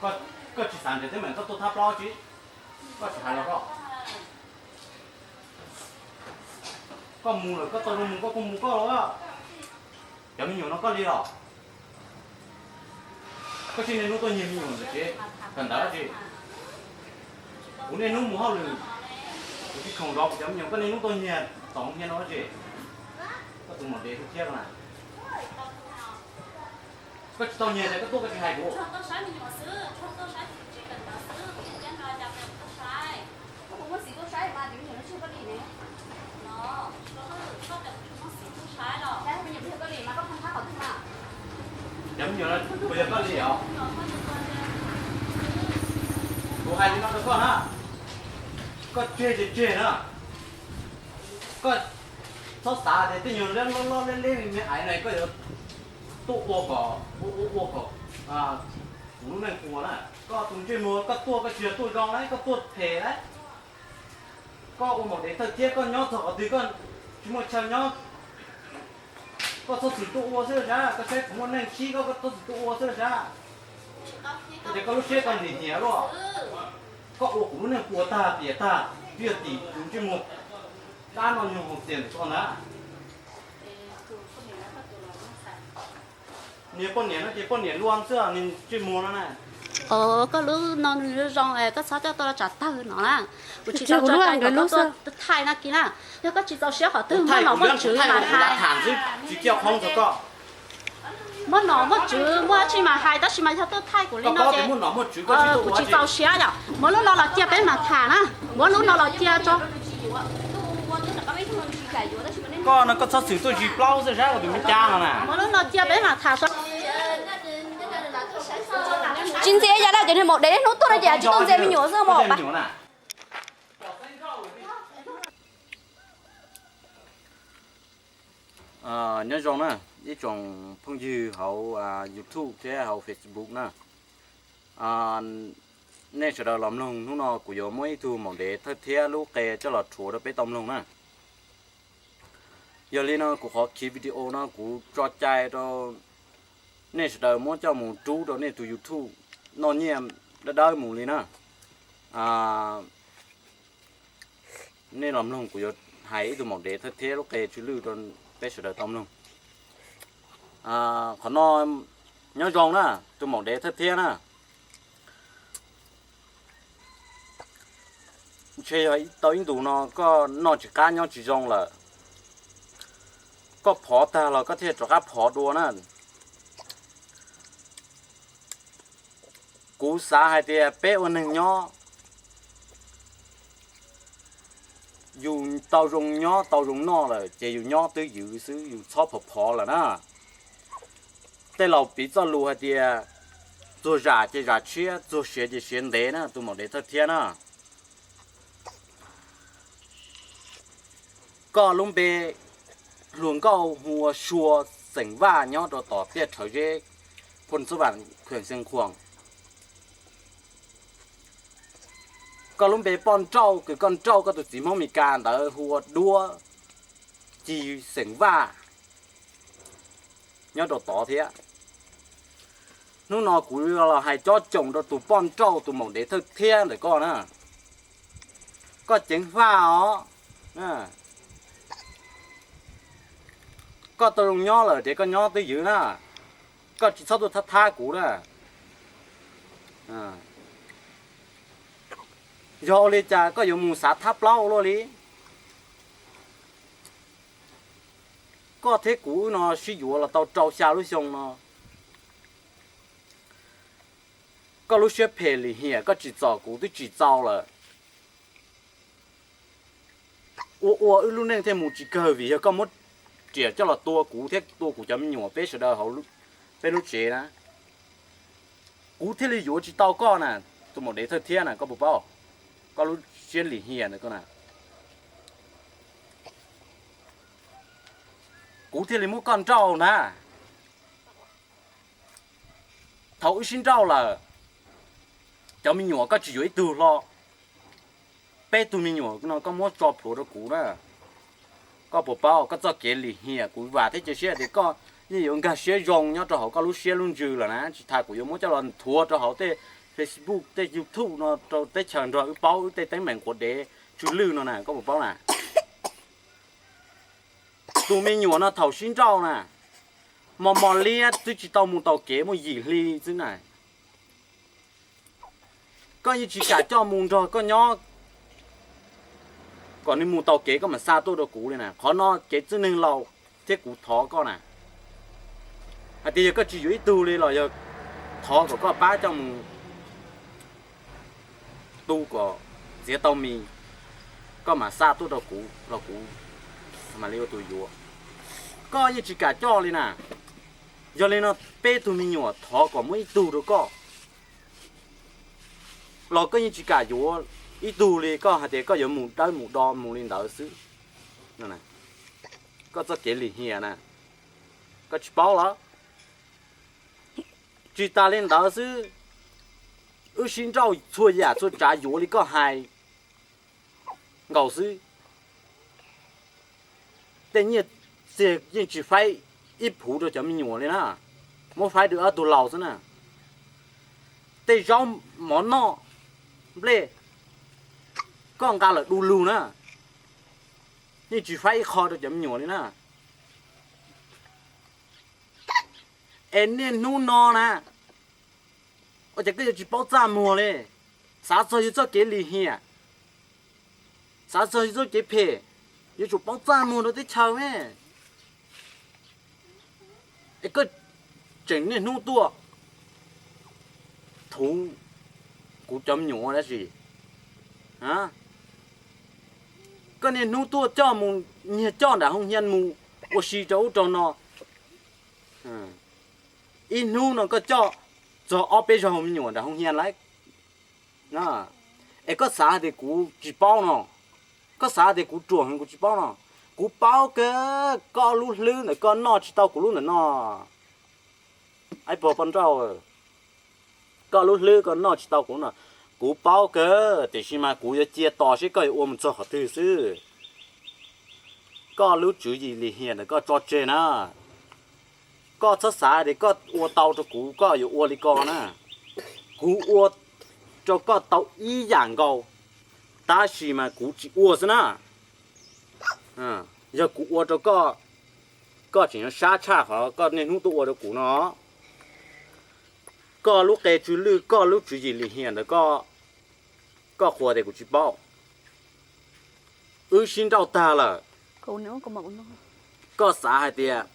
Koj tsis xav nrhiav teeb meem koj tuaj thab plaub tsi, koj tsis hais los koj. Koj mus lawm koj tau zoo mus koj kuj mus koj los. Cov me nyuam no koj li los? Koj tsis niaj hnub tuaj nyiag me nyuam ntawm tsev kawm ntawv tsi? Kuv niaj hnub mus hauj lwm, kuv tsis khoom zov kuv cov me nyuam, koj niaj hnub tuaj nyiag txom nyem no tsi? Koj tus maum dev thiab na. Koj tsis tau nyiag ces koj tuaj koj tsis hais kuv. Cov me nyuam no puas yog koj li os? Kuv hais li no rau koj na, koj tseg ces tseg na. Koj txhob xav tias tej nyuag loj loj leb leb me me aiv no koj yuav tuaj ua kom ua ua ua kom kuv lub neej puas na. Koj tus ntsej muag koj tuaj koj tsis yog tuaj zoo na, koj tuaj phem na. Koj ua maum dev thawj thiab koj nyob txog qhov twg koj tsis muaj chaw nyob. Koj txhob txwm tuaj ua xwb los sav, koj saib kuv muaj neej sib koj, koj txhob txwm tuaj ua xwb los sav. Ces koj lub siab koj lim hiam luaj. Koj ua kuv lub neej puas tag tiam tag, twb yog tim kuv ntsej muag dab no nyuag haus tias ntawm koj ntag. Niag poj niam no ces poj niam luaj xwb, niag ntsej muag no na. Koj lub no nws zoo, koj txhob coj tuaj los tsav tawg no na. Kuv tsis tau tso cai kom koj tuaj thaij no kiag na. Yog koj tsis txaus siab qhov twg muab nom muab tswv mas hais. Tsis cia qhov ntawd koj. Muab nom muab tswv muaj dab tsi mas hais, tab sis mas yog tuaj thaij kuv li no ces kuv tsis txaus siab yom. Muab lub no los cia peb mam tham na. Muab lub no los cia tso. Koj no koj txhob txwm tuaj zis plaub xwb sav, ua tus me cab no na. Muab lub no cia peb mam tham. Tsis ntxiv yam li cov niag maum dev hnub tuaj no ces tsis tuaj ntxias me nyuam xwb mas. Nyob zoo na, ib tsoom phooj ywg hauv YouTube thiab hauv Facebook na. Nej sawv daws los mloog, hnub no kuv yuav muab ib tug maum dev thawj thiab lub qe coj los rhuav rau peb tau mloog na. Yog li no kuv qhov khiv video no kuv tso cai rau nej sawv daws muab coj mus rub rau nej tus YouTube noj nyiaj dawb dawb mus li na. Nej los mloog kuv yuav hais ib tug maum dev thawj thiab lub qe tsw lwj rau peb sawv daws tau mloog. Qhov no nyob zoo na, tus maum dev thawj thiab na. Ntshe yog tau ib ntus no koj noj tsis qab nyob tsis zoo lawm, koj phov tag los koj thiaj rov qab phov dua na. Kuv xav hais tias peb ua neeg nyob, yus tau zoo nyob tau zoo noj lawm ces yus nyob twb ywv xwb, yus txhob phov phov lawm na. Tej laus piv txoj lus hais tias txuag zam ces zam tshiab, txuag siav ces siav ntev na, tus maum dev thawj thiab na. Koj lub npe hluas nkauj hu ua Sua, xeem Vaj, nyob rau tom Tiaj Rhawv Zeb, phoo Xub Vam, khueem Xeev Khuam. Koj lub npe poj nrauj kws koj nrauj koj tus txiv Hmoob Mes Kas ntawd hu ua Duab, Ci, xeem Vaj, nyob rau tod thiab. Hnub no kuv los hais cob coom rau tus poj nrauj tus maum dev thawj thiab ntawm koj na. Koj ceev faj os. Koj tau zoo nyob lawm ces koj nyob twb ywv na. Koj tsis txhob tuaj thab thab kuv na. Yog ua li cas koj yuav mus xav thab plaub ua luaj li? Koj thiab kuv wb no sib yuav los tau rau xya lub xyoo no. Koj lub siab phem lim hiam koj tsim txom kuv twb tsim txaus lawm. Ua ua wb lub neej thiaj mus tsis kawg vim yog koj muab riam coj los tua kuv thiab tua kuv cov me nyuam peb sawv daws hauv peb lub tsev na. Kuv thiaj li yuav tsis tau koj na, tus maum dev thawj thiab na, koj puas paub? Koj lub siab lim hiam ntawm koj na. Kuv thiaj li muab koj nrauj na. Thaum wb sib nrauj lawm, cov me nyuam koj tsis yuav ib tug hlo. Peb tug me nyuam no koj muab tso plhuav rau kuv na. Koj puas paub koj txoj kev lim hiam? Kuv vam thiab cia siab tias koj yeej yuav nkag siab zoo nyob rau hauv koj lub siab lub ntsws lawm na, tsis tas kuv yuav muab coj los nthuav rau hauv tej Facebook tej YouTube no rau teb chaws nrog wb paub wb tej teeb meem quav dev tsw lwj no na, koj puas paub na? Tus me nyuam no thaum sib nrauj na, mos mos liab twb tsis tau mus taus kev muaj yim hli xwb na, koj yeej tsis kam coj mus nrog koj nyob kom nws mus taus kev koj mam xa tuaj rau kuv li na. Qhov no kev txwj neeg laus thiab kuv thov koj na, hais tias yog koj tsis yuav ib tug li los yog thov kom koj pab coj mus tu kom txiav tau mis, koj mam xa tuaj rau kuv los kuv mam li ua tus yuav. Koj yeej tsis kam coj li na. Yog li no peb tug me nyuam thov kom muab ib tug rau koj los koj yeej tsis kam yuav ib tug li, koj hais tias koj yuav mus dawb mus do mus li ntawd xwb. Koj txoj kev lim hiam na, koj tsis paub los? Tsis tas li ntawd xwb, wb sib nrauj txhua yam txhua tsav yuav li koj hais nkaus xwb. Tej nyiaj txiag yeej tsis faib ib phuv rau cov me nyuam li na, muab faib rau ob tug laus xwb na. Tej zaub mov noj nplej koj nqa lawm du lug na, yeej tsis faib ib qho rau cov me nyuam li na. Es niaj hnub no na, ua cas koj yuav tsis paub txaj muag li? Xav txog yus txoj kev lim hiam, xav txog yus txoj kev phem, yuav tsum paub txaj muag rau teb chaws me. Es koj tseem niaj hnub tuaj thuv kuv cov me nyuam ua dab tsi? Koj niaj hnub tuaj coj mus nyiag coj nram hoo hias mus ua si rau ub rau no. Ib hnub no koj coj txog ob peb zaug me nyuam nram hoo hias lawm. Es koj xav tias kuv tsis paub no, koj xav tias kuv ruam heev kuv tsis paub no. Kuv paub kawg, koj lub hlwb ntawm koj noj tsis tau kuv lub ntawm no. Ib pog poj nrauj, koj lub hlwb koj noj tsis tau kuv no, kuv paub kawg, tiam sis mas kuv yuav cia tos seb koj yuav ua mus txog qhov twg xwb. Koj lub tswv yim lim hiam ntawm koj tso tseg na. Koj txhob xav tias koj ua tau rau kuv koj yuav ua li ko na. Kuv ua rau koj tau ib yam nkaus, tab sis mas kuv tsis ua xwb na. Yog kuv ua rau koj, koj tseem yuav sab tshaj qhov koj niaj hnub tuaj ua rau kuv no. Koj lub qe tsw lwj, koj lub tswv yim lim hiam ntawd, koj qhuas tias kuv tsis paub. Wb sib nrauj tag lawm, koj xav hais tias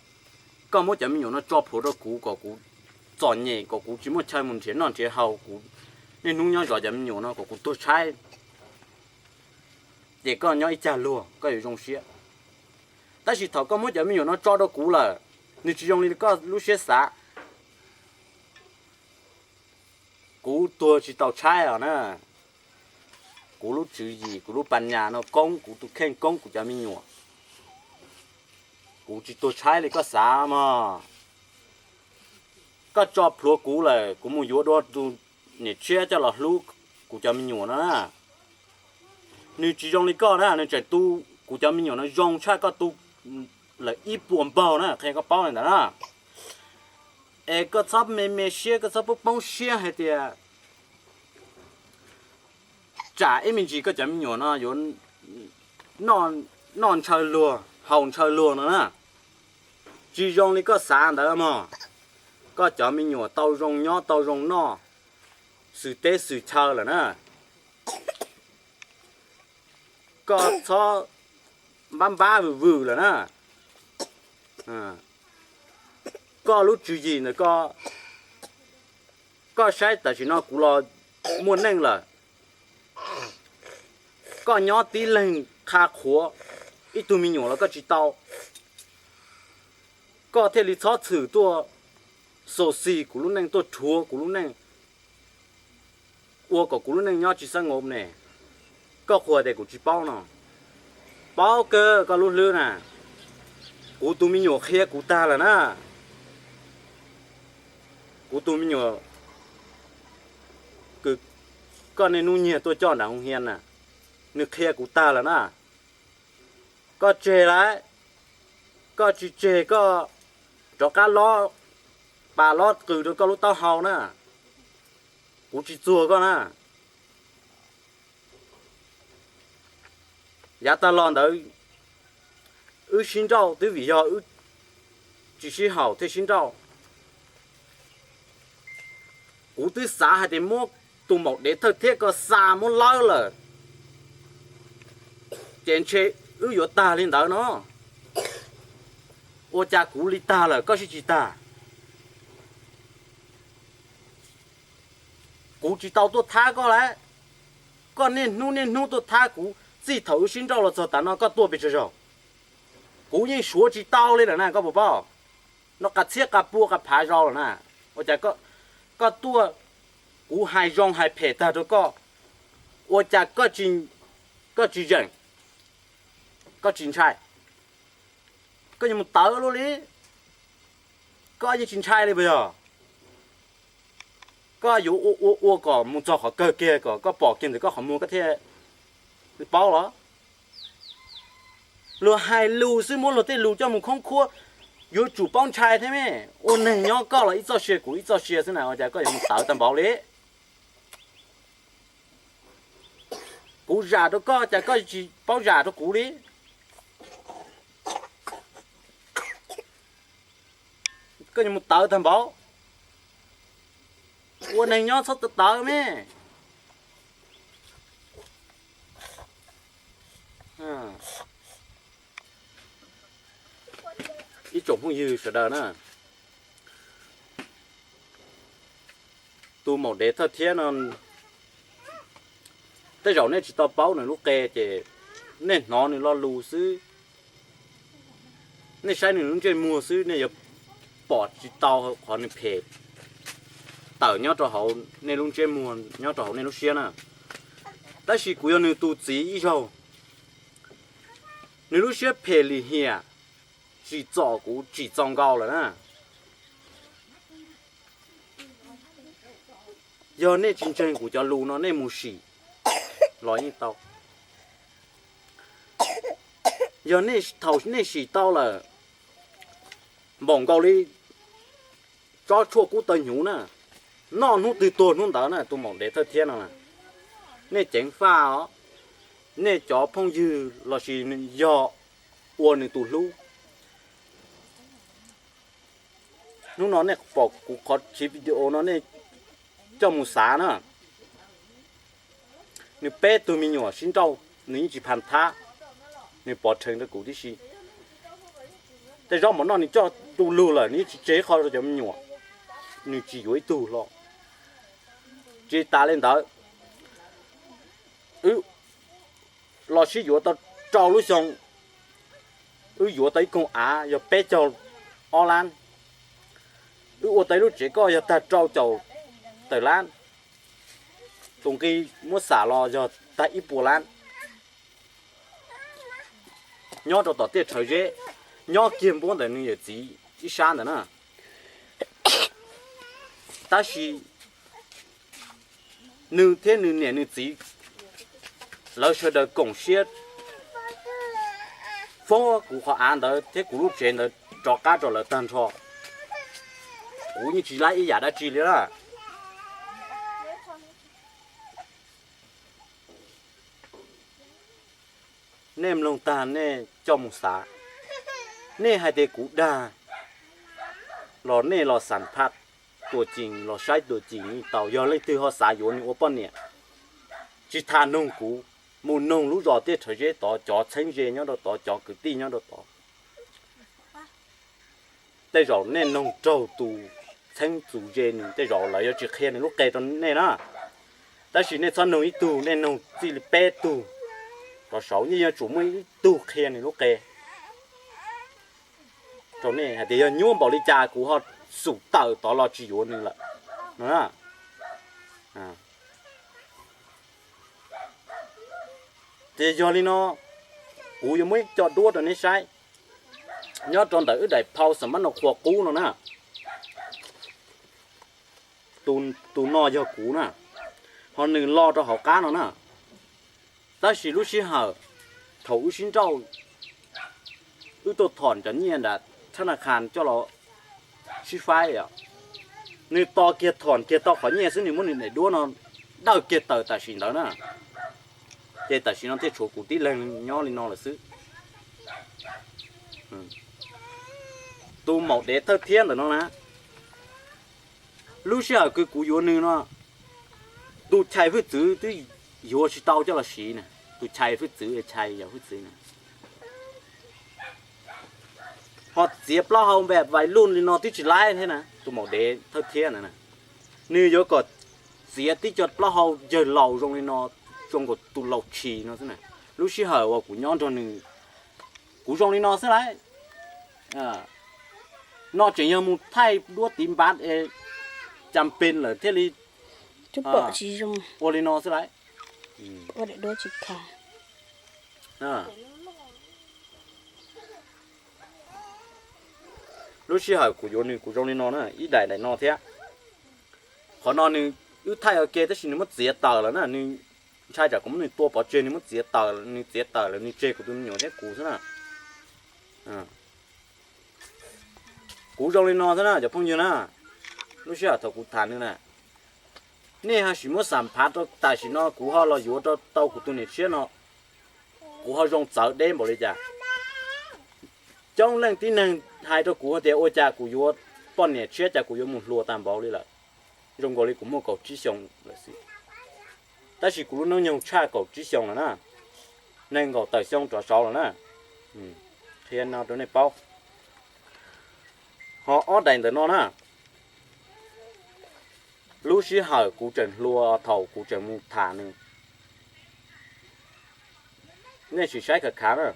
koj muab cov me nyuam no tso plhuav rau kuv kom kuv txom nyem, kom kuv tsis muaj chaw mus nrhiav noj nrhiav haus, kuv niaj hnub nyob zov cov me nyuam no kom kuv tuag tshaib, ces koj nyob ib cag luag koj yuav zoo siab. Tab sis thaum koj muab cov me nyuam no tso rau kuv lawm, nws tsis zoo li koj lub siab xav, kuv tuag tsis tau tshaib os na. Kuv lub tswv yim, kuv lub pas nyas no koob, kuv tus kheej koob kuv cov me nyuam, kuv tsis tuag tshaib li koj xav mog. Koj tso plhuav kuv lawm, kuv mus yuav dua tus niam tshiab coj los hlub kuv cov me nyuam no na. Nws tsis zoo li koj na, nws tseem tu kuv cov me nyuam no zoo tshaj koj tu lawm ib puas npaug na, qhia koj paub li ntawd na. Es koj txhob me me siab, koj txhob poob poob siab hais tias tsam ib me ntsis koj cov me nyuam no yuav noj ntshaw luag haus ntshaw luag no na. Tsis zoo li koj xav ntawd mog. Koj cov me nyuam tau zoo nyob tau zoo noj, xwm teb xwm chaw lawm na. Koj txhob npab npab vwm vwm lawm na. Koj lub tswv yim ntawm koj, koj saib tam sim no kuv los muaj neej lawm, koj nyob tib leeg qha qhuav, ib tug me nyuam los koj tsis tau, koj thiaj li txhob txhwm tuaj xauxis kuv lub neej, tuaj rhuav kuv lub neej, ua kom kuv lub neej nyob tsis xab ngom ne. Koj qhuas tias kuv tsis paub no, paub kawg koj lub hlwb na. Kuv tus me nyuam qhia kuv tag lawm na. Kuv tus me nyuam kws koj niaj hnub nyiag tuaj coj nram hoo hias na, nws qhia kuv tag lawm na. Koj tseg lawm, koj tsis tseg koj rov qab lob pas lob qws rau koj lub taub hau na. Kuv tsis txuag koj na. Yav tag los ntawd wb sib nrauj twb vim yog wb tsis sib haum thiaj sib nrauj. Kuv twb xav hais tias muab tus maum dev thawj thiab ko xa muab lawb lawm, ces ntshe wb yuav tag li ntawd no. Ua cas kuv li tag lawm koj sib tsis tag? Kuv tsis tau tuaj thab koj lawm. Koj niaj hnub niaj hnub tuaj thab kuv, txij thaum wb sib nrauj los txog tav no koj tuaj pes tsawg zaug? Kuv yeej suav tsis tau li lawm na, koj puas paub? No qas txhiab qas pua qas phav zaus lawm na. Ua cas koj tuaj, kuv hais zoo hais phem tag rau koj, ua cas koj tsis zeem, koj tsis ntshai? Koj yuav mus tawv luaj li, koj yeej tsis ntshai li puas yog? Koj yuav ua ua ua kom mus txog qhov kawg kiag kom koj pom kiag ntawm koj qhov muag koj thiaj paub los? Luag hais lus xwb muab luag tej lus coj mus khoob khuab, yuav tsum paub ntshai thiab me. Ua neeg nyob koj los ib txoj sia kuv ib txoj sia xwb na, ua cas koj yuav mus tawv tag npaum li? Kuv zam rau koj cas koj tsis paub zam rau kuv li? Koj yuav mus tawv tag npaum? Ua neeg nyob txhob tawv me. Ib tsoom phooj ywg sawv daws na, tus maum dev thawj thiab no, tej zaum nej tsis tau paub nws lub qe ces nej hnov nws lo lus xwb, nej saib nws lub ntsej muag xwb nej yuav pom tsis tau qhov nws phem tawm nyob rau hauv nej lub ntsej muag nyob rau hauv nej lub siab na. Tab sis kuv yog nws tus txiv ib zaug, nws lub siab phem lim hiam, tsim txom kuv tsim txom nkaus lawm na. Yog nej tsis ntseeg kuv cov lus no nej mus sim los yeej tau. Yog nej thaum nej sim tau lawm, npaum nkaus li tsob tshuaj kub taw hnyuv na, noj hnub twg tuag hnub ntawd na, tus maum dev thawj thiab no. Nej ceev faj os, nej cov phooj ywg lossis yog ua nws tus hlub. Hnub no nej pom kuv qhov chiv video no nej coj mus xav na. Nws peb tug me nyuam sib nrauj nws yeej tsis phas thab, nws pov rhees rau kuv tib si. Tej zaub mov noj nws coj tu lug lawm nws yeej tsis tseg ib qho rau cov me nyuam, nws tsis yuav ib tug hlo. Tsis tas li ntawd, wb los sib yuav tau rau lub xyoo, wb yuav tau ib koog av yog peb caug ob lab, wb ua tau ib lub tsev koj yog tag rau caum tawm lab, tus nqi muab xam los yog tag ib puas lab. Nyob rau tom tiaj Rhawv Zeb, nyob kiag npuab ntawm nws yawm txiv ib sab ntawd na. Tab sis nws thiab nws niam nws txiv lawv sawv daws koom siab fob kuv qhov av ntawd thiab kuv lub tsev ntawd rov qab rau lawv tag nrho. Kuv yeej tsis laib ib yam dab tsi li na. Nej mloog tag nej coj mus xav. Nej hais tias kuv dag los nej los xam phaj tuam cees los saib tuam cees yeej tau. Yog leej twg ho xav yuav nws ua poj niam, tsis tas noog kuv, mus noog lub zos tiaj Rhawv Zeb tod cov txheeb ze nyob rau tod, cov kwv tij nyob rau tod. Tej zaum nej noog raug tus txheeb txus ze nws, tej zaum lawv yuav tsis qhia nws lub qe rau nej na. Tab sis nej txhob noog ib tug, nej noog txij li peb tug rov saud, yeej yuav tsum muaj ib tug qhia nws lub qe rau nej hais tias yog nyuaj npaum li cas kuv ho xum tawm tod los tsis yuav nws lawm no. Ces yog li no, kuv yuav muab ib co duab rau neb saib, nyob rau ntawm wb daim phau xam mab no qhua qub no na. Tus no yog kuv na, ho nws lo rau hauv qab no na. Tab sis lub sij hawm thaum wb sib nrauj, wb tuaj thom cov nyiaj nram thab na khas coj los sib faib os. Nws tos kiag thom kiag tau qhov nyiaj xwb nws muab nws daim duab no dawj kiag tawm tam sim ntawd na. Ces tam sim no thiaj tshuav kuv tib leeg nyob li no lawm xwb. Tus maum dev thawj thiab ntawm no na, lub sij hawm kws kuv yuav nws no, tus chais hwj txwv twb yuav tsis tau coj los siv na. Tus chais hwj txwv, chais yog hwj txwv na, ho txiav plaub hau npe vais luj li no twb tsis laib thiab na, tus maum dev thawj thiab ntawd na. Nws yuav kom txiav tib co plaub hau yawg laus zoo li no, zoo nkaus tus laus tshis no xwb na. Lub sij hawm uas kuv nyob nrog nws, kuv zoo li no xwb lauj. No tseem yog mus thaij duab tiv npav es cas pes lawm thiaj li ua li no xwb lauj. Lub sij hawm kuv yuav nws kuv zoo li no na, ib daim daim no thiab. Qhov no nws, wb thaij ua ke tab sis nws muab txiav tawm lawm na, nws ntshai tsam kuv muab nws tua pov tseg, nws muab txiav tawm, nws txiav tawm lawm nws tseg kuv tus me nyuam thiab kuv xwb na. Kuv zoo li no xwb na cov phooj ywg na. Lub sij hawm thaum kuv tham nws na, nej ho sim muab xam phav rau tam sim no kuv ho los yuav rau tau kuv tus niam tshiab no, kuv ho zoo txawv deb npaum li cas. Coob leej tib neeg hais rau kuv tias ua cas kuv yuav poj niam tshiab cas kuv yuav mus hluas tag npaum li lawm, zoo nkaus li kuv muaj kaum tsib xyoo lawm xwb. Tab sis kuv lub hnub nyoog tshaj kaum tsib xyoo lawm na, nees nkaum tawm xyoo rov saud lawm na. Qhia no rau nej paub. Ho ob daim ntawm no na, lub sij hawm kuv tseem hluas thaum kuv tseem mus tham nws, nej sim saib khav khav na,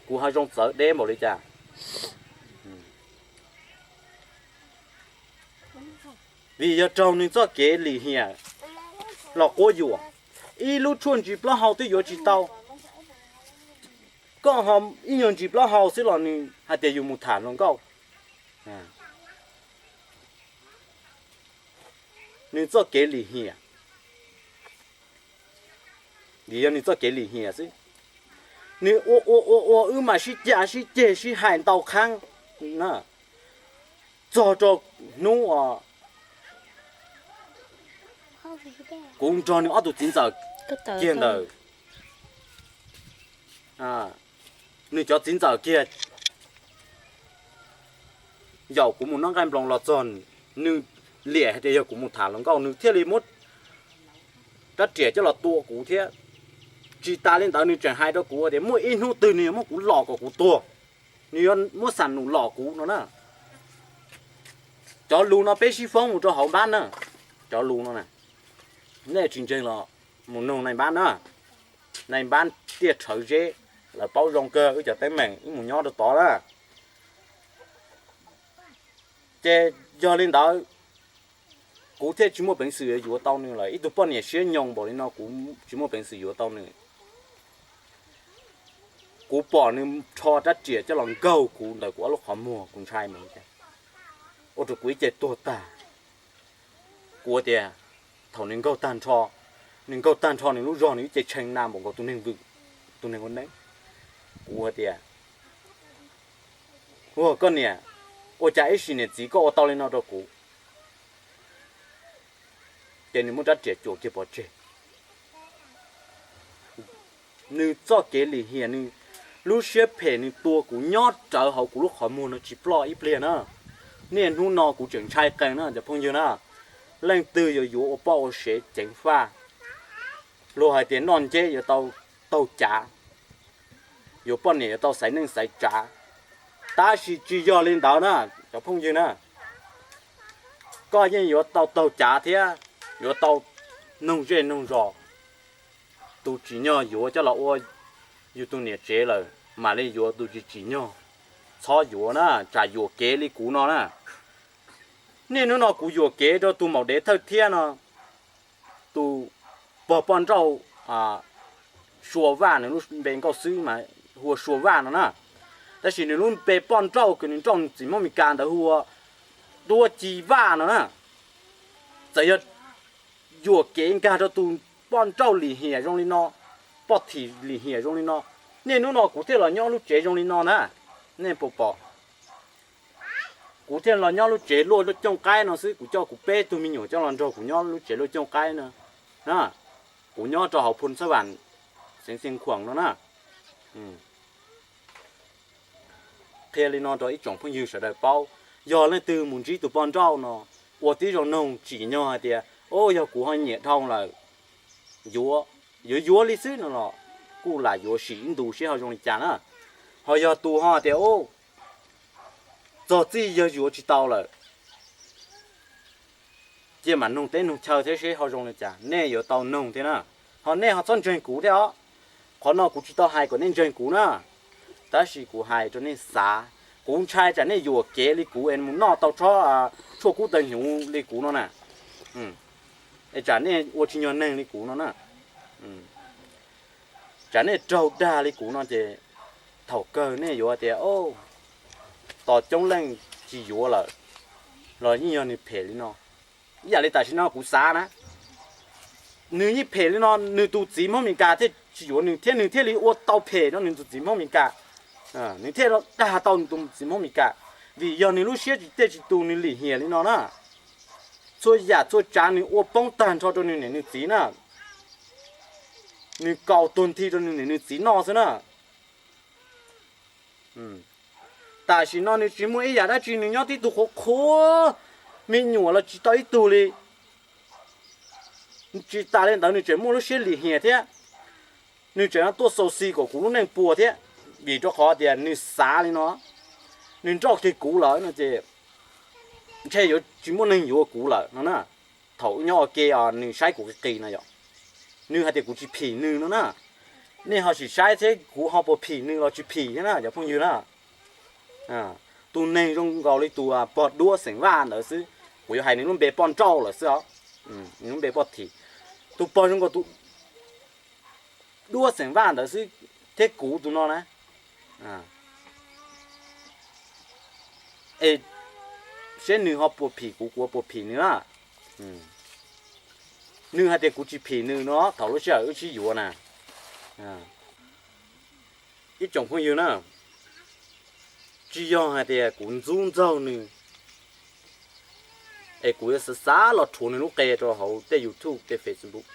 kuv ho zoo txawv deb npaum li cas. Vim yog raug nws txoj kev lim hiam los quab yuam, ib lub tshuaj ntsis plaub hau twb yuav tsis tau. Koj ho ib nyuag ntsis plaub hau xwb los nws hais tias yus mus tham hluas nkauj. Nws txoj kev lim hiam, vim yog nws txoj kev lim hiam xwb. Nws ua ua ua ua wb mam sib cav sib ceg sib hais ntau qhaab na, txog rau hnub uas kuv nrog nws ob tug txiv ntxawm kiag ntawm, nws cov txiv ntxawm kiag yaum kuv mus noj nqaij nploos los txog, nws liam hais tias yog kuv mus tham hluas nkauj nws thiaj li muab rab riam coj los tua kuv thiab. Tsis tas li ntawd nws tseem hais rau kuv tias muaj ib hnub twg nws yuav muab kuv lom kom kuv tuag, nws yuav muab xam num lom kuv no na. Cov lus no peb sib foob mus rau hauv npab na. Cov lus no na, nej tsis ntseeg los mus nug nai npab na. Nai npab Tiaj Rhawv Zeb, lawv paub zoo kawg wb cov teeb meem wb mus nyob rau tod na. Ces yog li ntawd, kuv thiaj tsis muaj peev xwm yuav yuav tau nws lawm. Ib tug poj niam siab nyoos npaum li no kuv tsis muaj peev xwm yuav tau nws. Kuv pom nws rho rab riam coj los nkaug kuv ntawm kuv ob lub qhov muag, kuv ntshai mas ua rau kuv ib ce tuag tag. Kuv tias, thaum nws nkaug tag nrho, nws nkaug tag nrho nws lub zog nws ib ce tshee na npaum nkaus tus neeg vwm, tus neeg ua neeb. Kuv tias, ua koj niam, ua cas ib sim niam txiv koj ua tau li no rau kuv? Ces nws muab rab riam cuam kiag pov tseg. Nws txoj kev lim hiam, nws lub siab phem nws tua kuv nyob rawv hauv kuv lub qhov muag no tsis ploj ib pliag na. Niaj hnub no kuv tseem ntshai qees na cov phooj ywg na. Leej twg yuav yuav ua poj ua sev ceev faj, luag hais tias noj nceb yuav tau taug cav, yuav poj niam yuav tau xaiv neej xaiv tsav. Tab sis tsis yog li ntawd na cov phooj ywg na. Koj yeej yuav tau taug cav thiab yuav tau noog zej noog zos. Tus tsim nyog yuav coj los ua yus tus niam tsev lawm mam li yuav tus tsis tsim nyog. Txhob yuav na, tsam yuam kev li kuv no na. Niaj hnub no kuv yuam kev rau tus maum dev thawj thiab no, tus pog poj nrauj Sua Vaj, nws lub npe nkauj xwb mas hu ua Sua Vaj no na. Tab sis nws lub npe poj nrauj kws nws nrauj nws txiv Hmoob Mes Kas ntawd hu ua Duab Ci Vaj no na. Txawm yog yuam kev nkag rau tus poj nrauj lim hiam zoo li no, poj thim lim hiam zoo li no, niaj hnub no kuv thiaj los nyob lub tsev zoo li no na. Nej puas pom? Kuv thiaj los nyob lub tsev luaj cooj qaib no xwb, kuv coj kuv peb tug me nyuam coj los nrog kuv nyob lub tsev luaj cooj qaib no na. Kuv nyob rau hauv Phoo Xab Vam, xeev Xeev Khuam no na. Qhia li no rau ib tsoom phooj ywg sawv daws paub, yog leej twg mus ntsib tus poj nrauj no, ua tib zoo noog tsim nyog hais tias, o, yog kuv ho nyiam dhau lawm, yuav, yuav yuav li xwb no los kuj lam yuav sim ib ntus seb ho zoo li cas na. Ho yog tus ho tias, o, txog txij yog yuav tsis tau lawm, cia mam noog teb noog chaw thiab seb ho zoo li cas, nej yuav tau noog thiab na. Ho nej ho txhob ntseeg kuv thiab os. Qhov no kuv tsis tau hais kom nej ntseeg kuv na, tab sis kuv hais rau nej xav. Kuv ntshai tsam nej yuam kev li kuv es mus noj tau tshuaj kub tawg hnyuv li kuv no na, es tsam nej ua tsis nyog neeg li kuv no na. Tsam nej raug dag li kuv no ces thaum kawg nej yuav tias, tos coob leej tsis yuav lawm, los yeej yog nws phem li no. Ib yam li tam sim no kuv xav na, nws yeej phem li no, nws tus txiv Hmoob Mes Kas thiaj tsis yuav nws thiab nws thiaj li ua tau phem rau nws tus txiv Hmoob Mes Kas. Nws thiaj dag tau nws tus txiv Hmoob Mes Kas, vim yog nws lub siab tsis tej tsis tus nws lim hiam li no na. Txhua yam txhua tsav nws ua poob tag nrho rau nws niam nws txiv na. Nws kaus tuag nthi rau nws niam nws txiv noj xwb na. Tam sim no nws tsis muaj ib yam dab tsi, nws nyob tib tug qhuav qhuav, me nyuam los tsis tau ib tug li. Tsis tas li ntawd nws tseem muaj lub siab lim hiam thiab, nws tseem tuaj xau xis kom kuv lub neej puas thiab, vim rau qhov tias nws xav li no, nws nrauj kiag kuv lawm no ces ntshe yuav tsis muaj neeg yuav kuv lawm no na. Thaum wb nyob ua ke os nws saib kuv qis qis no yom, nws hais tias kuv tsis phim nws no na. Nej ho sim saib thiab kuv ho puas phim nws los tsis phim thiab na cov phooj ywg na. Tus neeg zoo nkaus li tus pog duab xeem Vaj ntawd xwb, kuv yuav hais nws lub npe poj nrauj lawm xwb os, nws lub npe poj thim. Tus pog zoo nkaus tus duab xeem Vaj ntawd xwb thiab kuv tus no na. Es seb nws ho puas phim kuv, kuv puas phim nws na. Nws hais tias kuv tsis phim nws no thaum lub sij hawm wb sib yuav na. Ib tsoom phooj ywg na, tsis yog hais tias kuv ntxub ntxaug nws es kuv yuav xav xav los rhuav nws lub qe rau hauv tej YouTube tej Facebook.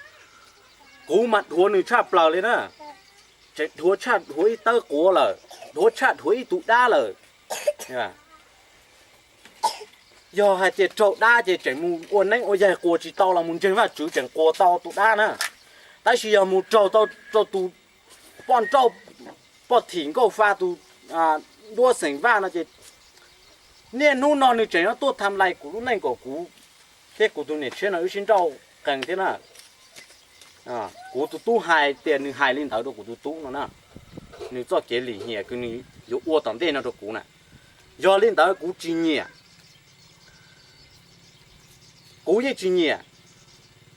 Kuv mas dhuav nws tshaj plaws li na, tseem dhuav tshaj dhuav ib tawb quav lawm, dhuav tshaj dhuav ib tug dab lawm. Yog hais tias raug dab ces tseem mus ua neeb ua yaig quas tsis tau los mus ntseeg Vajtswv tseem quas tau tus dab na. Tab sis yog mus raug tau rau tus poj nrauj poj thim nkauj fa tus duab xeem Vaj no ces niaj hnub no nws tseem yuav tuaj tham lais kuv lub neej kom kuv thiab kuv tus niam tshiab no wb sib nrauj qees thiab na. Kuv tus tub hais tias nws hais li ntawd rau kuv tus tub no na, nws txoj kev lim hiam kws nws yuav ua tom ntej no rau kuv na. Yog li ntawd kuv tsis nyiam, kuv yeej tsis nyiam.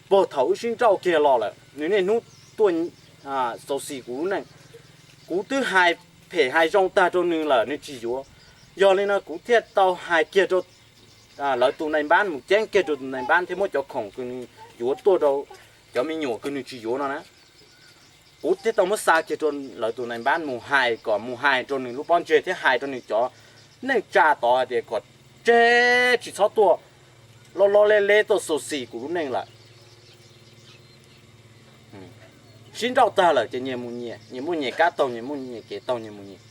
Puag thaum wb sib nrauj kiag los lawm nws niaj hnub tuaj xau xis kuv lub neej. Kuv twb hais phem hais zoo tag rau nws lawm nws tsis yuav. Yog li no kuv thiaj tau hais kiag rau lawv tus nai npab mus ceeb kiag rau tus nai npab thiab muab cov khoom kws nws yuav tuaj rau cov me nyuam kws nws tsis yuav no na. Kuv thiaj tau muab xa kiag rau lawv tus nai npab mus hais kom mus hais rau nws lub pob ntseg thiab hais rau nws cov neej tsa tod hais tias kom tseg tsis txhob tuaj loj loj leb leb tuaj xau xis kuv lub neej lawm. Sib nrauj tag lawm ces nyias mus nyias, nyias muaj nyias kab taug, nyias muaj nyias kev taug, nyias mus nyias.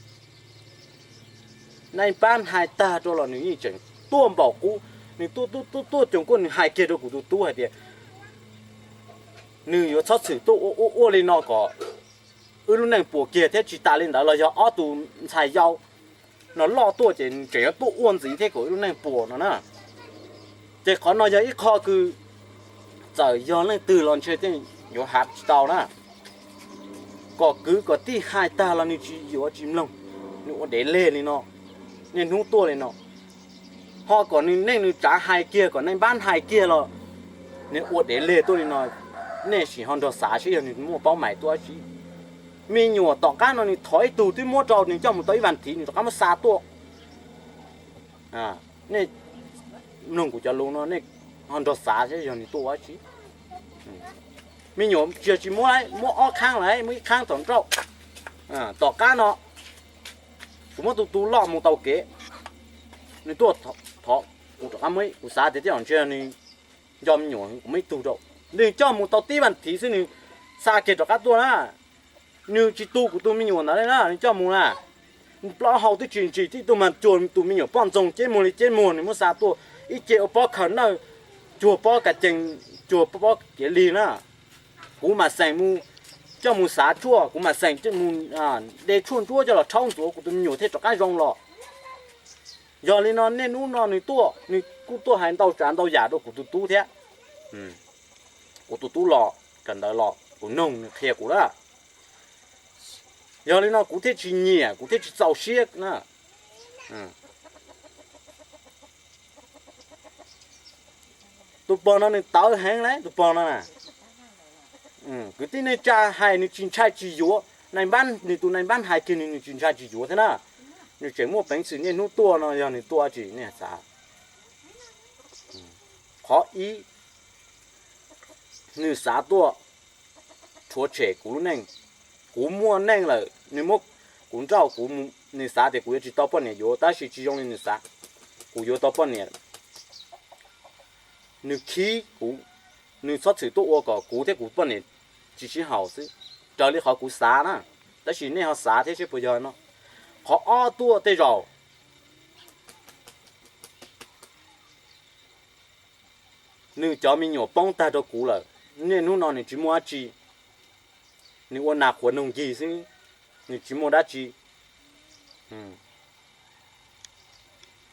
Nai npab hais tag rau los nws yeej tseem tuaj npaum qub, nws tuaj tuaj tuaj tuaj coos kuaj nws hais kiag rau kuv tus tub hais tias nws yuav txhob txwm tuaj ua ua ua li no kom wb lub neej puas kiag thiab tsis tas li ntawd los yog ob tug ntxhais yau no loj tuaj ces nws tseem yuav tuaj ua ntxiv thiab kom wb lub neej puas no na. Ces qhov no yog ib qho kws txawm yog leej twg los ntshe tej yuav hav tsis tau na. Kom kwv kom tij hais tag los nws tsis yuav tsis mloog, nws ua dev leg li no, niaj hnub tuaj li no. Ho kom nws neej nws tsav hais kiag kom nai npab hais kiag los nws ua dev leg tuaj li no. Nej sim ho nrog xav seb yog nws muaj paub mais tuaj dab tsi. Me nyuam tom qab no nws thov ib tug twb muab rau nws coj mus tau ib vas thiv nws rov qab muab xa tuaj. Nej mloog kuv cov lus no nej ho nrog xav seb yog nws tuaj ua dab tsi. Me nyuam tsis yog tsis muab, muab ob khaab lawm, muab ib khaab thaum nrauj. Tom qab no kuv muab tus tu loj mus taus kev, nws tuaj Qhov kuv rov qab muab, kuv xav tias tej zaum ntshe nws nco me nyuam, kuv muab ib tug rau, nws coj mus tau tib vas thiv xwb nws xa kiag rov qab tuaj na. Nws tsis tu kuv tus me nyuam ntawd li na, nws coj mus na. Plaub hau twb tsis ntsis tib tug mas cuag tus me nyuam poj ntxoog ceb muag li ceb muag nws muab xa tuaj, ib ce ua pob khaws nawj, cuag pob kas cees, cuag pob kev lig na. Kuv mam xeem mus, coj mus xav tshuaj, kuv mam xeem coj mus de tshuaj ntsuab coj los rhaub ntxuav kuv tus me nyuam thiaj rov qab zoo los. Yog li no niaj hnub no nws tuaj nws kuj tuaj hais ntau tsav ntau yam rau kuv tus tub thiab. Kuv tus tub los kawm ntawv los kuv noog nws qhia kuv lawm. Yog li no kuv thiaj tsis nyiam, kuv thiaj tsis txaus siab na. Tus pog no nws tawv heev lawm, tus pog no na. Kwv tij neej tsa hais nws tsis ntshai tsis yuav, nais npab, nws tus nais npab hais kiag nws, nws tsis ntshai tsis yuav thiab na. Nws tseem muaj peev xwm niaj hnub tuaj no yog nws tuaj tsis nej xav. Qhov ib, nws xav tuaj rhuav tshem kuv lub neej. Kuv muaj neej lawm, nws muab kuv nrauj, kuv, nws xav tias kuv yuav tsis tau poj niam yuav, tab sis tsis zoo li nws xav, kuv yuav tau poj niam. Nws khib kuv, nws txhob txwm tuaj ua kom kuv thiab kuv poj niam tsis sib haum xwb, raws li qhov kuv xav na. Tab sis nej ho xav thiab seb puas yog no. Qhov ob tuaj tej zaum nws cov me nyuam poob tag rau kuv lawm, niaj hnub no nws tsis muaj dab tsi, nws ua nas qhuav noog ncig xwb, nws tsis muaj dab tsi.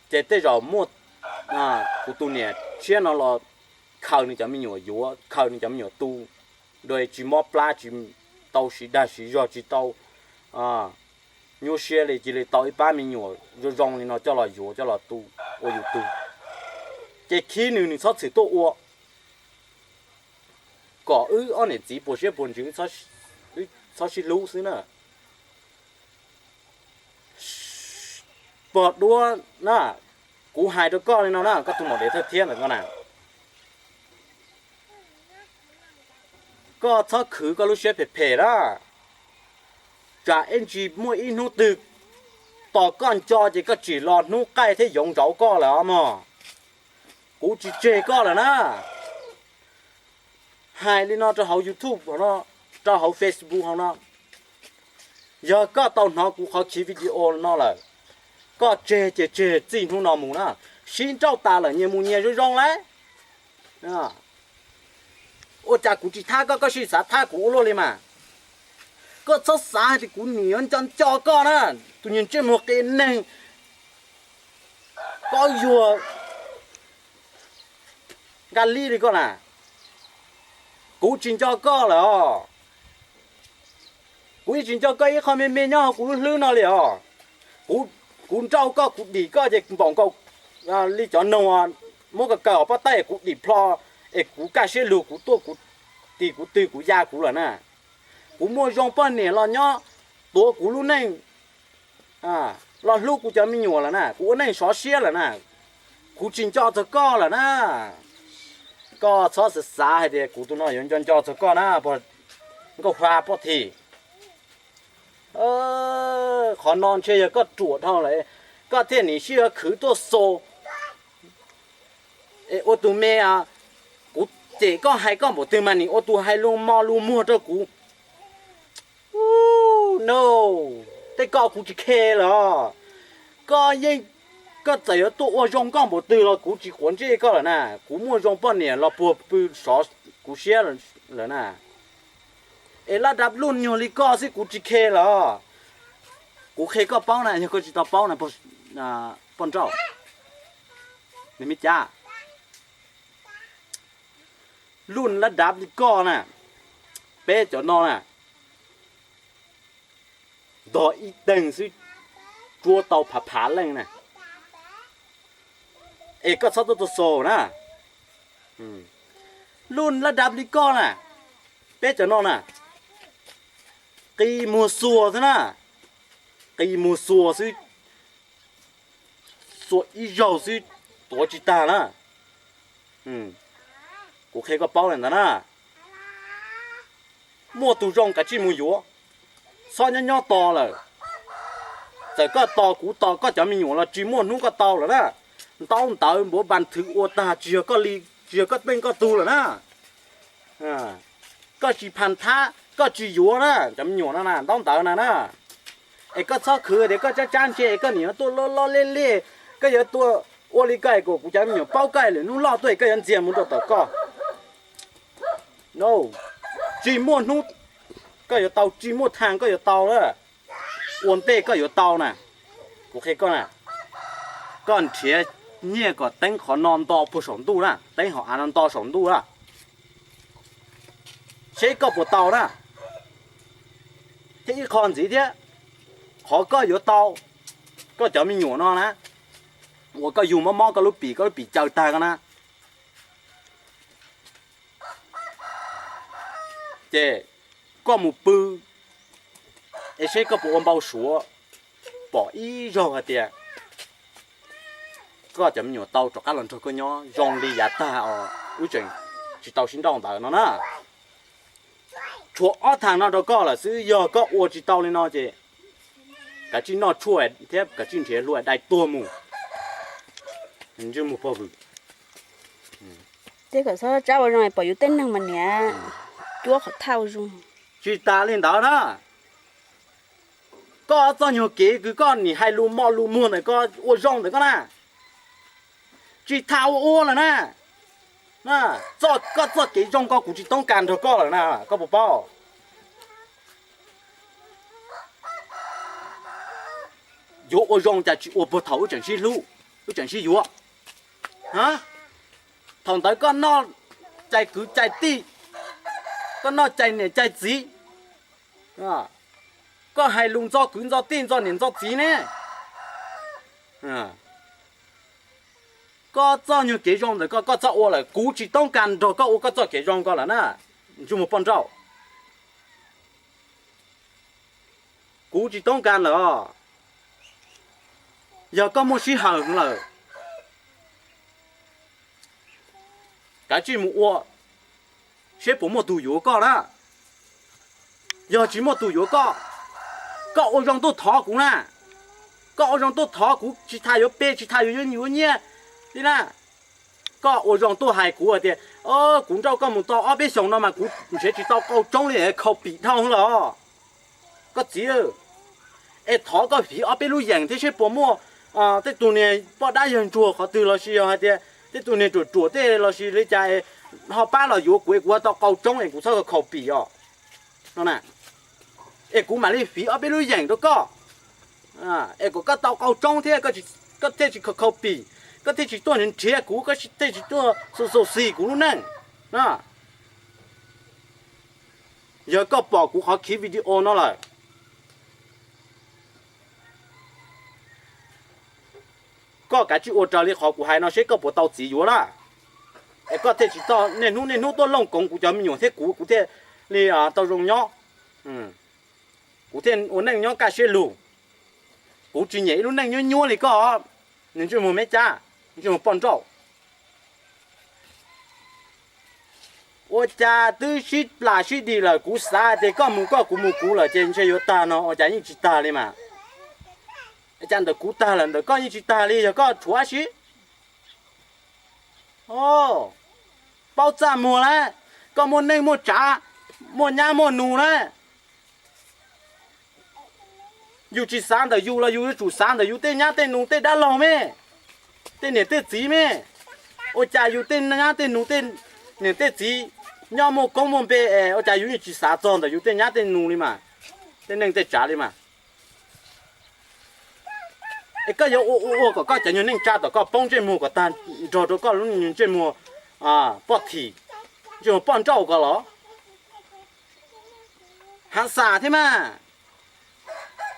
Ces tej zaum muaj kuv tus niam tshiab no los khaws nws cov me nyuam yuav, khaws nws cov me nyuam tu, dua tsis mob plab, tsis tau siv dag siv zog, tsis tau nyuaj siab li, cia li tau ib pab me nyuam zoo zoo li no coj los yuav coj los tu ua yus tug. Ces khib nws, nws txhob txwm tuaj ua kom wb ob niam txiv puas siab puas ntsws, wb txhob sib hlub xwb na. Pog duab na, kuv hais rau koj li no na, koj tus maum dev thawj thiab ntawm koj na, koj txhob khwv koj lub siab phem phem na. Tsam ib ntsis muaj ib hnub twg tos koj nco ces koj tsim los hnub qaij thiab yoov ntsauv koj lawm os mog. Kuv tsis tseg koj lawm na. Hais li no rau hauv YouTube no, rau hauv Facebook hauv no, yog koj tau hnov kuv qhov khiv video no lawm, koj tseg ces tseg txij hnub no mus na. Sib nrauj tas lawm nyias mus nyias zoo zoo lawm. Ua cas kuv tsis thab koj, koj sim xav thab kuv ua luaj li mas. Koj txhob xav hais tias kuv nim yuav nco nco koj na, tus niag ntsej muag qias neeg, koj yuag nka li li koj na. Kuv tsis nco koj lawm os. Kuv yeej tsis nco koj ib qho me me nyob hauv kuv lub hlwb no li os. Kuv nrauj koj, kuv dim koj ces npaum nkaus li cov noog muab kawg kawg hauv pob tawb es kuv dim plho, es kuv kaj siab lug kuv tuaj kuv tis kuv twg kuv ya kuv lawm na. Kuv muaj zoo poj niam los nyob tuav kuv lub neej, los hlub kuv cov me nyuam lawm na, kuv ua neej sov siab lawm na. Kuv tsis nco txog koj lawm na. Koj txhob xav xav hais tias kuv tus no yuav nco nco txog koj na, pog Nkauj Huab Pov Thim. Qhov no ntshe yog koj ruam dhau lawm, koj thiaj nim sib yuav khwv tuaj xo es ua tus me. Kuv cem koj hais koj npaum twg mas nim ua tus hais lus mos lus muag rau kuv. No, tej koj kuv tsis khe lawm. Koj yeej, koj txawm yuav tuaj ua zoo nkauj npaum twg los kuv tsis quav ntsej koj lawm na. Kuv muaj zoo poj niam los puag pw sov kuv siab lawm na. Es laj dab luj nyuag li koj xwb kuv tsis khe lawm. Kuv qhia koj paub na, yog koj tsis tau paub na, poj nrauj, nws me cas, luj laj dab li koj na, peb cov no na, ntog ib teeg xwb tsuab tau phav phav leej na. Es koj txhob tuaj tuaj xaus na. Luj laj dab li koj na, peb cov no na, qi muag xuas xwb na, qi muag xuas xwb, xuas ib zaug xwb tuav tsis tag na. Kuv qhia koj paub li ntawd na. Muaj tus zoo kav tsij mus yuav, txhob nyob nyob tos lawm. Txawm koj tos kuv tos koj cov me nyuam los tsis muaj hnub koj tau lawm na. Ntaub ntawv npuav npas thwv ua tag tsis yog koj li, tsis yog koj teej koj tug lawm na. Koj tsis phas thab koj tsis yuav na cov me nyuam no na, ntaub ntawv na na. Es koj txhob khwv tias koj tsab tsab ntse es koj niam yuav tuaj loj loj lej lej, koj yuav tuaj ua li koj es kom kuv cov me nyuam paub koj es lwm hnub loj tuaj es koj yuav ntxias mus rau tom koj. No, tsis muaj hnub koj yuav tau, tsis muaj thaam koj yuav tau na. Ua ntej koj yuav tau na, kuv qhia koj na, koj nrhiav nyiaj kom teeb qhov no nto puag saum ntuj na, teeb hauv av no nto saum ntuj na, seb koj puas tau na. Thiab ib qho ntxiv thiab, qhov koj yuav tau, koj cov me nyuam no na, uas koj yug mob mob koj lub pim, koj lub pim caw tag ko na, ces koj mus pw es seb koj puas ua npau suav pom ib zaug hais tias koj cov me nyuam tau rov qab los nrog koj nyob zoo li yav tag os, wb tseem tsis tau sib nrauj ntawd no na. Tshuav ob thaam no rau koj lawm xwb, yog koj ua tsis tau li no ces kav tsij noj tshuaj thiab kav tsij nrhiav hlua dai tuag mus. Ntsej muag pog vwm. Tej kom txhob tsab ua zoo pom yus tej neeg mas niam cuab qhov thaj ua zoo. Tsis tas li ntawd na, koj txoj nyuag kev kws koj nim hais lus mos lus muag ntawm koj ua zoo ntawm koj na, tsis tas ua ua lawm na. Koj txoj kev zoo ko kuv tsis toob kas nrog koj lawm na, koj puas paub? Yuav ua zoo cas tsis ua puag thaum wb tseem sib hlub, wb tseem sib yuav. Thaum ntawd koj noj cai kwv cai tij, koj noj cai niam cai txiv, koj hais lus ntxo kwv ntxo tij ntxo niam ntxo txiv ne. Koj txoj nyuag kev zoo ntawm koj, koj txhob ua lawm, kuv tsis toob kas nrog koj ua koj txoj kev zoo ko lawm na, ntsej muag poj nrauj. Kuv tsis toob kas lawm os. Yog koj muaj sij hawm lawm, kav tsij mus ua seb puas muaj tus yuav koj na. Yog tsis muaj tus yuav koj, koj ua zoo tuaj thov kuv na. Koj ua zoo tuaj thov kuv, tsis tas yuav pe, tsis tas yuav yuav nyiaj li na. Koj ua zoo tuaj hais kuv hais tias, kuv nrauj koj mus tau ob peb xyoos no mas kuv nrhiav tsis tau qau tsoob li, khaus pim dhau lawm. Koj txiv, es thov koj fiv ob peb lub yeem thiab seb puas muaj tej tug niag poj dab yawg ntsuag qhov twg los sis yog hais tias tej tug niag ruam ruam tej los sis li cas ho pab los yuav kuv es kuv ho tau qau tsoob es kuv txhob khaus pim os. No na, es kuv mam li fiv ob peb lub yeem rau koj, es kom koj tau qau tsoob thiab koj thiaj tsis khaus pim, koj thiaj tsis tuaj nrhiav kuv, koj thiaj tsis tuaj xu xu xis kuv lub neej. Yog koj pom kuv qhov khiv video no lawm, koj kav tsij ua raws li qhov kuv hais no seb koj puas tau txiv yuav na. Es koj thiaj tsis tau niaj hnub niaj hnub tuaj looj koov kuv cov me nyuam thiab kuv, kuv thiaj li tau zoo nyob. Kuv thiaj ua neej nyob kaj siab lug. Kuv tsis nyiam ib lub neej nyuab nyuab li koj, ntsej muag me cab, ntsej muag poj nrauj. Ua cas twb sib plam sib dim lawm, kuv xav tias koj mus koj kuv mus kuv lawm ces ntshe yuav tag no, ua cas yeej tsis tag li mas. Cas ntawm kuv tag lawm ntawm koj yeej tsis tag li, yog koj tshuav dab tsi? Paub txaj muag lawm, koj muaj neej muaj tsav, muaj nyab muaj nus lawm. Yus tsis xav ntawm yus los yus yuav tsum xav ntawm yus tej nyab tej nus tej dab laug me, tej niam tej txiv me. Ua cas yus tej nyab tej nus tej niam tej txiv nyob muaj koob muaj npe es ua cas yus yeej tsis xav txog ntawm yus tej nyab tej nus li mas, tej neej tej tsav li mas. Es koj yuav ua ua ua kom koj cov nyuag neej tsa tom koj poob ntsej muag kom tag nrog rau koj lub ntsej muag poj thim, ntsej muag poj nrauj ko los? Hav xas thiab mas.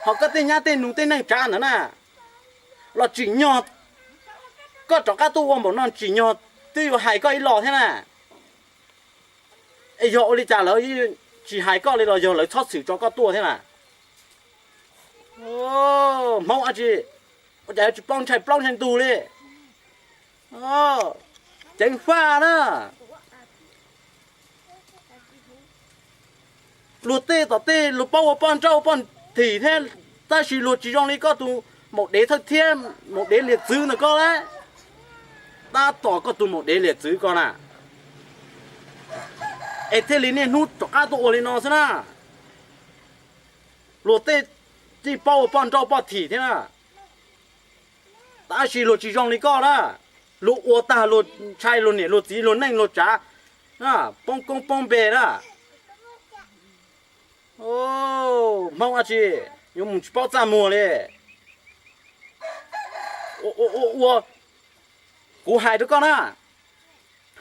Ho koj tej nyab tej nus tej neej tsav ntawd na, los tsim nyog koj rov qab tuaj ua npaum no tsim nyog twb yuav hais koj ib los thiab na. Es yog ua li cas lawv tsis hais koj li los yog lawv txhob txhwm tso koj tuaj thiab na? Hmoob dab tsi, ua cas yuav tsis paub ntshai plaub ntshai ntug li? Ceev faj na. Luag tej tom tej luag paub ua poj nrauj poj thim thiab, tab sis luag tsis zoo li koj tus maum dev thawj thiab maum dev liag txwv ntawm koj lawm. tab tom koj tus maum dev liam txwv ko na, es thiaj li niaj hnub rov qab tuaj ua li no xwb na. Luag tej tij paub ua poj nrauj poj thim thiab na, tab sis luag tsis zoo li koj na. Luag ua tag luag ntshai luag niam luag txiv luag neej luag tsav, poob koob poob npe na. Hmoob dab tsi yuav mus tsis paub txaj muag li. Ua, ua, ua, kuv hais rau koj na,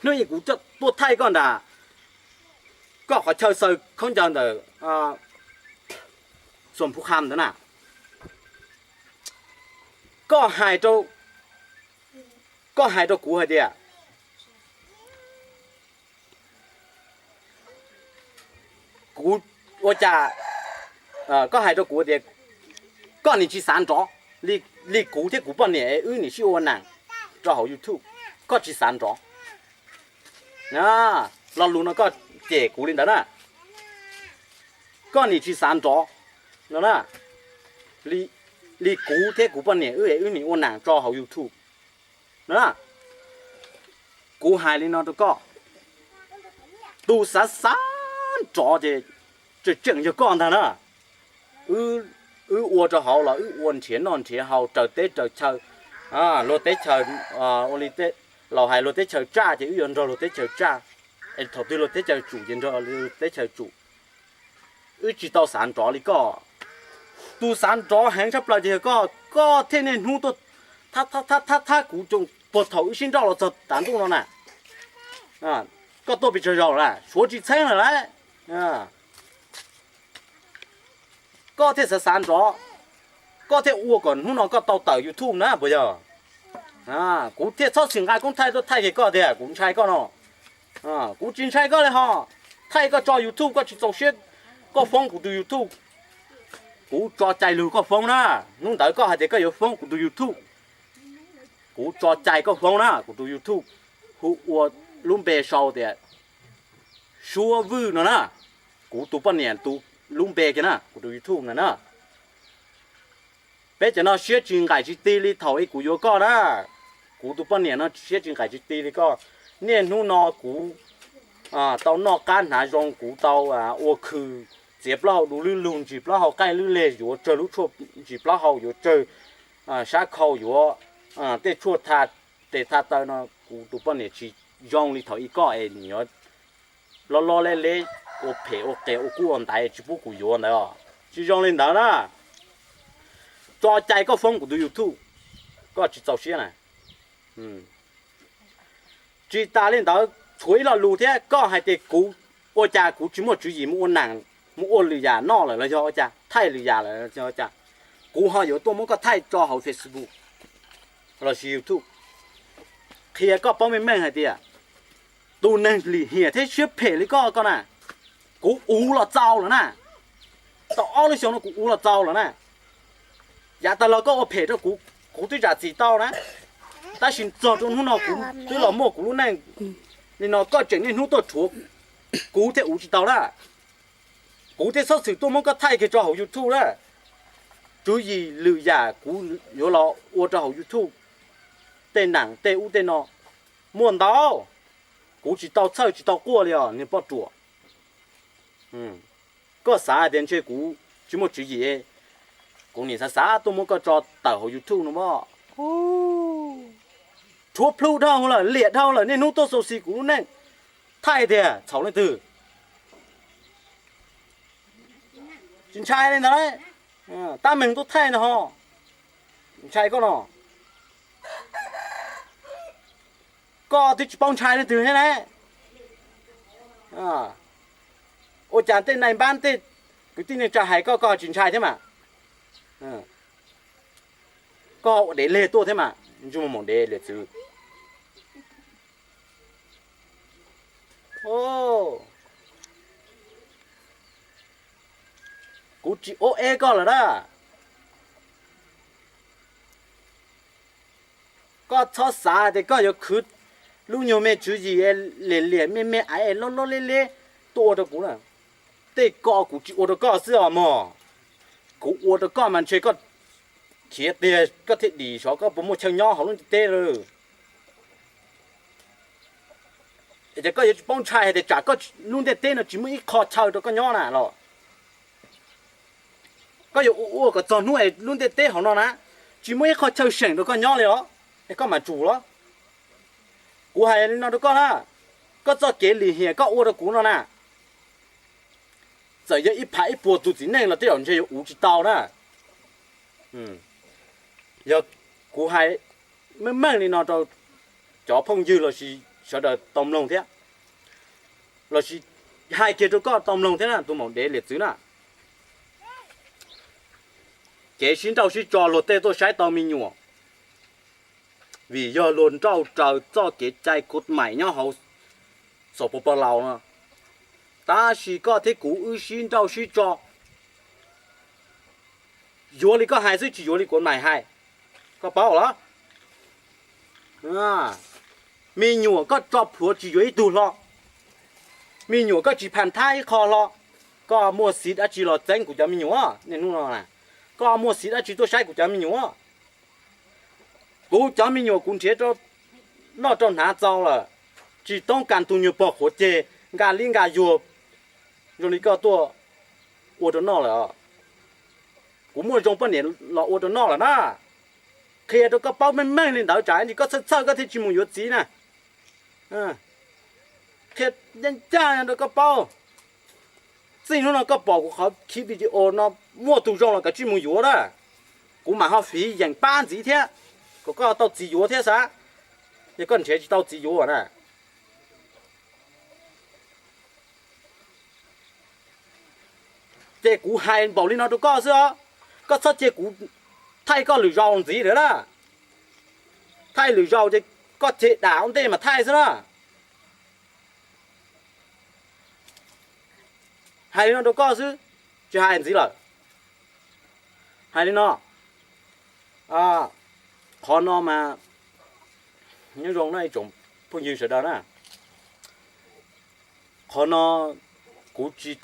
hnub ib kuv tuaj thaij koj nram koj qhov chaw xaws khaub ncaws ntawm Xuas Phu Kham ntawd na. Koj hais rau, koj hais rau kuv hais tias, kuv, ua cas, koj hais rau kuv tias koj nim tsis xav nrov li kuv thiab kuv poj niam wb nim sib ua neej rau hauv YouTube, koj tsis xav nrov. Lo lus no koj cem kuv li ntawd na. Koj nim tsis xav nrov no na, li kuv thiab kuv poj niam wb es wb nim ua neej rau hauv YouTube no. Kuv hais li no rau koj, tus xav xav nrov ces tseem tseem yog koj ntag na. Wb ua rau hauv los wb ua nrhiav noj nrhiav haus raws teb raws chaw, luag teb chaws, ua li laus hais luag teb chaws tsaj ces wb yuav nrog luag teb chaws tsaj, es thaum twg luag teb chaws tsum ces nrog luag teb chaws tsum. Wb tsis tau xav nrov li koj. Tus xav nrov heev tshaj plaws ces yog koj, koj thiaj niaj hnub tuaj thab thab thab kuv puag thaum wb sib nrauj los txog tav ntuj no na. Koj tuaj pes tsawg zaus lawm na? Suav tsis txheeb lawm lauj. Koj thiaj xav xav nrov, koj thiaj ua kom hnub no koj tau tawm YouTube na puas yog? Kuv thiaj txhob txwm nqa koob thaij tuaj thaij kiag koj tias kuv ntshai koj no. Kuv tsis ntshai koj li ho. Thaij koj tso YouTube koj tsis txaus siab, koj foob kuv tus YouTube. Kuv tso cai lug koj foob na. Hnub ntawd koj hais tias koj yuav foob kuv tus YouTube, kuv tso cai koj foob na. Kuv tus YouTube hu ua lub npe sau tias Suab Vwj no na. Kuv tus poj niam tus lub npe kiag na, kuv tus YouTube na na. Peb cov no siab tsis nqaim tsis ti li thaum ub kuv yuav koj na. Kuv tus poj niam no siab tsis nqaim tsis ti li koj. Niaj hnub no kuv tau noj qab hnav zoo, kuv tau ua khw, txiav plaub hau du lwb lug, ntsis plaub hau qaij lwb leg, yuav tsawg lub tshuaj, ntsis plaub hau yuav tsawg sab khau, yuav tej tshuaj tha tes tha taw no. Kuv tus poj niam tsis zoo li thaum ub koj es nim yuav loj loj leb leb ua phem ua qias ua kub ua ntaiv tsis pub kuv yuav ntawd os. Tsis zoo li ntawd na. Tso cai koj foob kuv tus YouTube, koj tsis txaus siab na. Tsis tas li ntawd tshuav ib lo lus thiab, koj hais tias kuv, ua cas kuv tsis muaj tswv yim mus ua neej, mus ua lwm yam noj lawm los yog ua cas, thaij lwm yam lawm los yog ua cas. Kuv ho yuav tuaj muab koj thaij tso hauv Facebook lossis YouTube, qhia koj paub meej meej hais tias tus neeg lim hiam thiab siab phem li koj koj na, kuv uv los txaus lawm na. Tau ob lub xyoo no kuv uv los txaus lawm na. Yav tas los koj ua phem rau kuv, kuv twb zam txim tau na, tab sis txog rau hnub no kuv twb los muaj kuv lub neej li no, koj tseem niaj hnub tuaj rhuav, kuv thiaj uv tsis tau na. Kuv thiaj txhob txwm tuaj muab koj thaij kiag tso hauv YouTube na. Tswv yim lwm yam kuv yuav los ua rau hauv YouTube, tej neej tej ub tej no muaj ntau, kuv tsis tau txhawj tsis tau quaj li os niag poj ruam. Koj xav tias ntshe kuv tsis muaj tswv yim, kuv nim xav xav tuaj muab koj tso tawm hauv YouTube no mas. Rhuav plhu dhau lawm, liam dhau lawm, niaj hnub tuaj xau xi kuv lub neej, thaij tiag txhaum leej twg. Tsis ntshai li ntawd, tab meeg tuaj thaij no ho, ntshai koj no. Koj twb tsis paub ntshai leej twg thiab na. Ua cas tej nai npab tej kwv tij neej tsa hais koj, koj tsis ntshai thiab mas? Koj ua dev leg tuaj thiab mas, ntsej muag maum dev liam txwv. Kuv tsis ua eb koj lawm na. Koj txhob xav tias koj yuav khwv lub nyuag me tswv yim liam liam me me aiv loj loj leb leb tuaj ua rau kuv na. Tej ko kuv tsis ua rau koj xwb os mog. Kuv ua rau koj mas ntshe koj khiav tiag koj thiaj dim sav, koj puas muaj chaw nyob hauv lub ntiaj teb lawm. Es ces koj yuav tsis paub ntshai hais tias tsam koj lub ntiaj teb no tsis muaj ib qho chaw rau koj nyob na los? Koj yuav ua ua kom txog hnub es lub ntiaj teb hauv no na tsis muaj ib qho chaw seem rau koj nyob li los? Es koj mam tsum los? Kuv hais li no rau koj na, koj txoj kev lim hiam koj ua rau kuv no na, txawm yog ib phav ib puas tus txiv neej los tej zaum ntshe yuav uv tsis tau na. Yog kuv hais meej meej li no rau cov phooj ywg lossis sawv daws tau mloog thiab, lossis hais kiag rau koj tau mloog thiab na tus maum dev liam txwv na. Kev sib nrauj sib tso luag tej tuaj saib tau me nyuam, vim yog luag nrauj raws txoj kev cai kuv maim nyob hauv xos pos pos laus no. Tab sis koj thiab kuv wb sib nrauj sib tso, yuav li koj hais xwb tsis yuav li kuv maim hais, koj paub los? Me nyuam koj tso plhuav tsis yuav ib tug hlo, me nyuam koj tsis pham thab ib qho hlo, koj muaj xiv dab tsi los txeeb kuv cov me nyuam? Niaj hnub no koj muaj xiv dab tsi tuaj saib kuv cov me nyuam? Kuv cov me nyuam kuv nrhiav rau noj rau hnav txaus lawm, tsis toob kas tus nyuag pog qhuav ceg nka li nka yuag zoo li koj tuaj ua rau noj lawm. Kuv muaj zoo poj niam los ua rau noj lawm na. Qhia rau koj paub meej meej li ntawd tsam ib ntsis koj txhawj txhawj koj thiaj tsis mus yuav txiv na. Qhia ncaj ncaj rau koj paub. Txij hnub no koj pom kuv qhov khib video no muaj tus zoo los koj tsij mus yuav na. Kuv mam ho fiv yeem pab ntxiv thiab, kom koj tau txiv yuav thiab xav. Yog koj nrhiav tsis tau txiv yuav na, ces kuv hais npaum li no rau koj xwb os. Koj txhob cia kuv thaij koj lwm zaus ntxiv lawm na. Thaij lwm zaus ces koj ceg dam ua ntej mas thaij xwb na. Hais li no rau koj xwb, tsis hais ntxiv lawm. Hais li no, qhov no mas nyob zoo na ib tsoom phooj ywg sawv daws na, qhov no kuv tsis tau